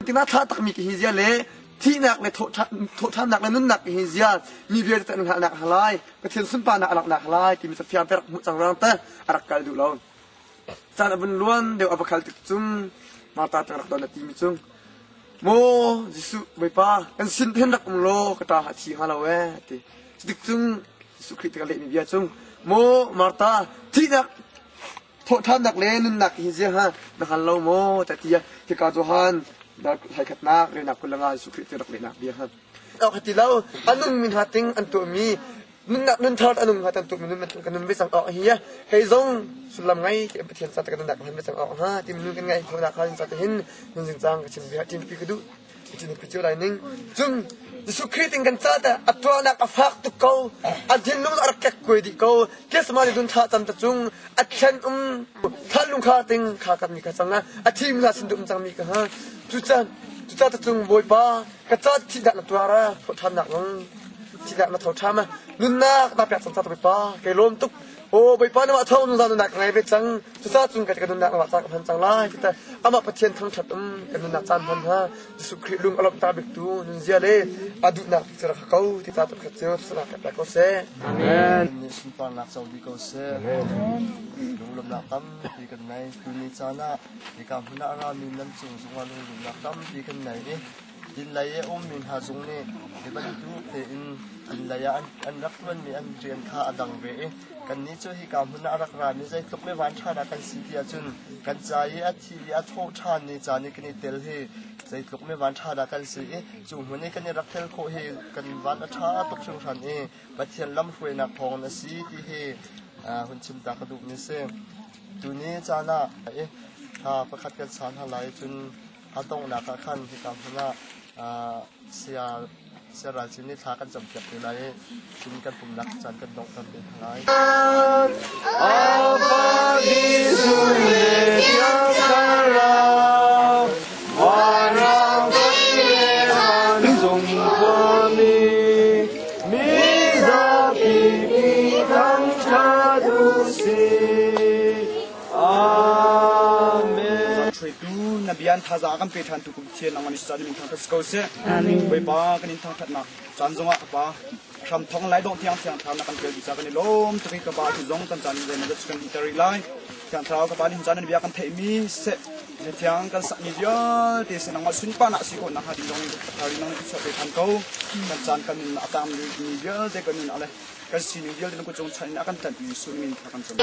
Tina thlah takmi ka hi zia le thihnak le thawhṭhannak le nunnak ka hi zia mi vialte an hngalhnak halai Pathian sunparnak a laknak halai timi cu fiang te rak hmuh cang ruang te a rak kal duh lo. Caan a vun luan deuh a va khal tik cun Martha tang rak don a timi cu Maw Jesuh Bawipa kan sin then rak um law ka ṭa ha thi hnga lo ee ti. Cutik cun Jesuh Khrih te ka lehmi bia cu Maw Martha thihnak Thawhṭhannak le nunnak hi zia ha na hngal lo maw? Tiah ti hika Johan hlai-khatnak relnak 25 Jesuh Khrih cu rak lehnak bia ha. Awk ti lo a nungmi hna ting an tuahmi nunnak nunthar a nung hna tan tuahmi nun kan nun ve cang awk hi kei zong sullam ngei ti Pathian ca te kan nunnak kan hman ve cang awk ha ti nun kan ngai khawhnak kha ca te hin nun zing cang ka chim bia ṭinpi ka duh. Cu lai ning cun Jesuh Khrih ting kan ca te a tuahnak a fak tuk ko a thinlung a rak kek kuai dih ko Gethsemane dun thla cam ta cung a thlen um thlan lung kha ting kha kan mi kha cang a thi mi hna sin um cang mi ka ha cucan cuca ta cung Bawipa ka ca thi dah na tuar a thawhthannak zong thi dah na tho ṭham a nunnak na pek cang ca Bawipa kei lawm tuk Aw Bawipa nangmah thawng zungzal nunnak ka ngei ve cang. Cucaah cun ka nunnak nangmah caan ka hman cang lai. Tita amah Pathian thangṭhat um kan nunnak caan hman ha. Jesuh Khrih lung a lawmhter biktu nunzia le a duhnak cu rak ko ti ca tukhat cu sanak ka pek ko seh. Amen. Nih sunparnak co dih ko seh. Lunglawmhnak tampi kan nei. Tuni caan ah hika hmun ah a rami nan cung zungah lunglawmhnak tampi kan nei i Dinlei i a ummi hna zong nih hi bantuk tein dinlei ah an rak ṭuanmi an rian kha a dang ve i kannih cu hika hmun ah a rak rami zeitluk le vanṭha dah kan si ti ahcun kan ca i a thi i a thawh ṭhan ni caan i kan i tel hi zeitluk mi vanṭha dah kan si i cu hmun i kan i rak tel khawh hi kan van a ṭha tuk hringhran i Pathian lamhruainak thawngin a si ti hi hun chim ta ka duhmi a si. Tuni caan ah i pakhat kan sa hna lai cun A donghnak ah khan hika hmun ah saya saya Ral Cin nih thla kan campiak te lai i cun kan pumnak caan kan donghter te hna lai. Hruaitu na bia in thazaang a kan pe ṭhan tu kum Pathian nangmah nih caan min thangṭhat si ko seh. Bawipa kan in thangṭhatnak caan zongah ka Pa hram thong lai dongh thiang thiang thlarau na kan pel dih ca kan i lawm tuk i ka Pa tu zong kan caan in zeimaw zat cu kan dihter rih lai. Thiang thlarau ka Pa nih caan nan bia kan theihmi seh thiang kan sakmi vialte seh nangmah sunparnak si khawh nakhnga ding zong in ka thar in nang chuah pe ṭhan ko. Kan caan kan nun a tangmi vialte kan nun ah le kan sining vialte na kut cung chan in a kan tlanhtu Jesuh min kha kan cam.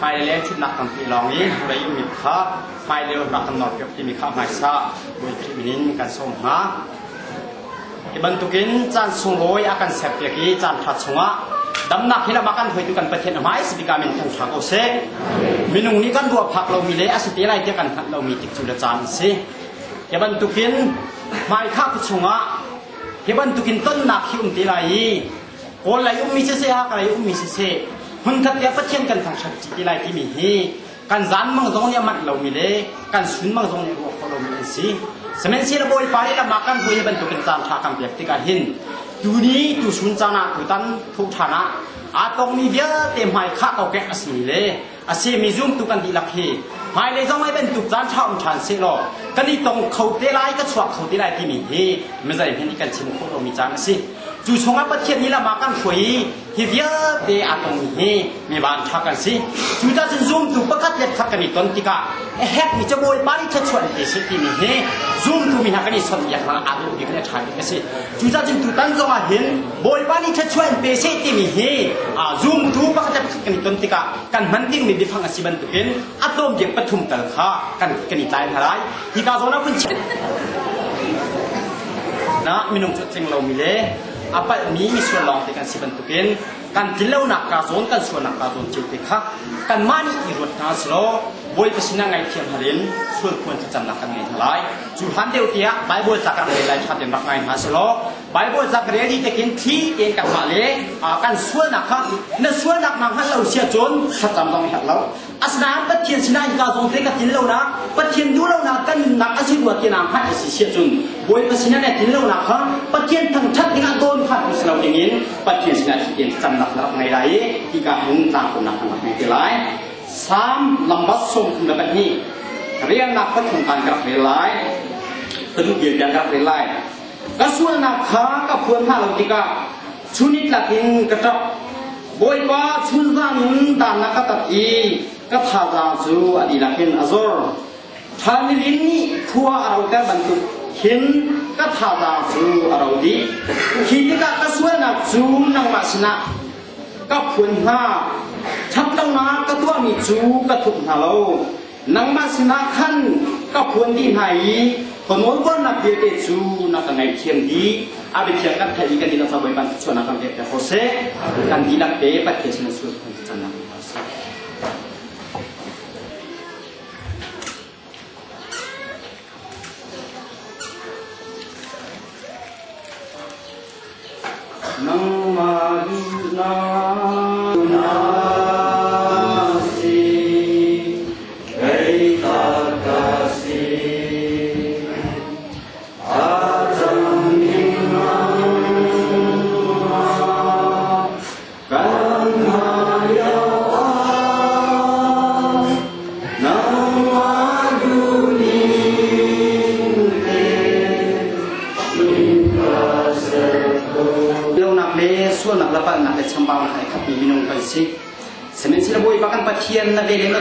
Hmailei le ṭhutnak tampi lawng i hnulei ummi kha hmailei rak kan nawrpiak timi kha hmaisa Bawi Khrih min in kan sawm hna. Hi bantukin caan sunglawi a kan serpiak i caan ṭha chungah damnak hi lam ah kan hruaitu kan Pathian a hmai bik ah min thang ṭha ko seh. Minung nih kan ruah phak lomi le a si te lai tiah kan hngalh lomi tikcu le caan a si. Hi bantukin hmaikhah chungah hi bantukin tonnak hi um te lai i Kawl lei ummi siseh, Hakha lei ummi siseh, hmunkhat te ah Pathian kan thangṭhat ṭi te lai timi hi kan zanmang zong nih a manh lomi le kan sunmang zong nih a ruah khawh lomi an si. Sihmanhsehlaw Bawipa nih lam ah kan hruai bantukin caan ṭha kan pek tikah hin tuni tuchun caan ah tutan thoṭhan ah aa tongmi vialte hmai khah kokek a simi le a simi zumtu kan dihlak hi hmailei zong ai bantuk caan ṭha um ṭhan sehlaw kan i tong kho te lai ka chuak kho te lai timi hi mizei hmanh nih kan chim khawh lomi caan a si. Cu chungah Pathian nih lam ah kan hruai i hi vialte aa tongmi hi mi vanṭha kan si. Cucaah cun zumtu pakhat le khat kan i ton tikah a herhmi cu Bawipa nih thluachuah in pe seh timi hi zumtu mi hna kan i chawnhbiaknak aa dawh bik le a ṭha bik a si. Cucaah cun tutan zong ah hin Bawipa nih thluachuah in pe seh timi hi zumtu pakhat le pakhat kan i ton tikah kan hman dingmi biafang a si bantukin a tlawm bik pathum tal kha kan kan i tlai hna lai. Hika zawn ah vun na minung cu tling lomi le a palhmi misual lawngte kan si bantukin kan tlinlonak ka zawn kan sualnak ka zawn cio te kha kanmah nih i ruat hna silaw Bawipa sinah ngaihthiam hal in sualphuan thlacamnak kan ngei hna lai. Cu hlan deuh tiah Bible ca kan rel lai ṭha tein rak ngai hna silaw Bible ca ka rel dih tekin thli tein kanmah le kan sualnak kha na sualnak na hngalh lo sia cun thlacam zong i herh lo. Asinain Pathian sinah hika zong te ka tlin lonak, Pathian duh lonak kan nunnak a si rua ti naa hngalh a si siah cun Bawipa sinah na tlin lonak kha Pathian thangṭhat dingah dawn kha tu si lo dingin Pathian sinah thi tein thlacamnak na rak ngei lai i hika hin tlangkawmnak kan rak ngei te lai. Salm lambat 32 riannak pathum kan ka rak rel lai. Ka duh vialte kan rak rel lai. Ka sualnak kha ka phuan hna lo tikah chunitlak in ka ṭap. Bawipa chunzang in dan na ka tat i ka thazaang cu a dihlak in a zor. Ṭhal nilin nih khua a roter bantuk khin ka thazaang cu a ro dih. Khi tikah ka sualnak cu nangmah sinah ka phuan hna. Ṭhatlonak ka tuahmi cu ka thup hna lo. Nangmah sinah khan ka phuan dih hna i ka nawlbuarnak vialte cu na ka ngaihthiam dih. A biathiang kan theih i kan dihlak ca Bawipa thluachuahnak kan pek ko seh. Kan dihlak te Pathian sin sul kan cannak hna seh. Nangmah duhnak na si, kei ta ka si. A cang ning nangmah kan hngah lio ah, nangmah duhning te Lonak le sualnak le palhnak le chambaunak ai khatmi minung kan si. Sihmanhsehlaw Bawipa kan Pathian na ve le na.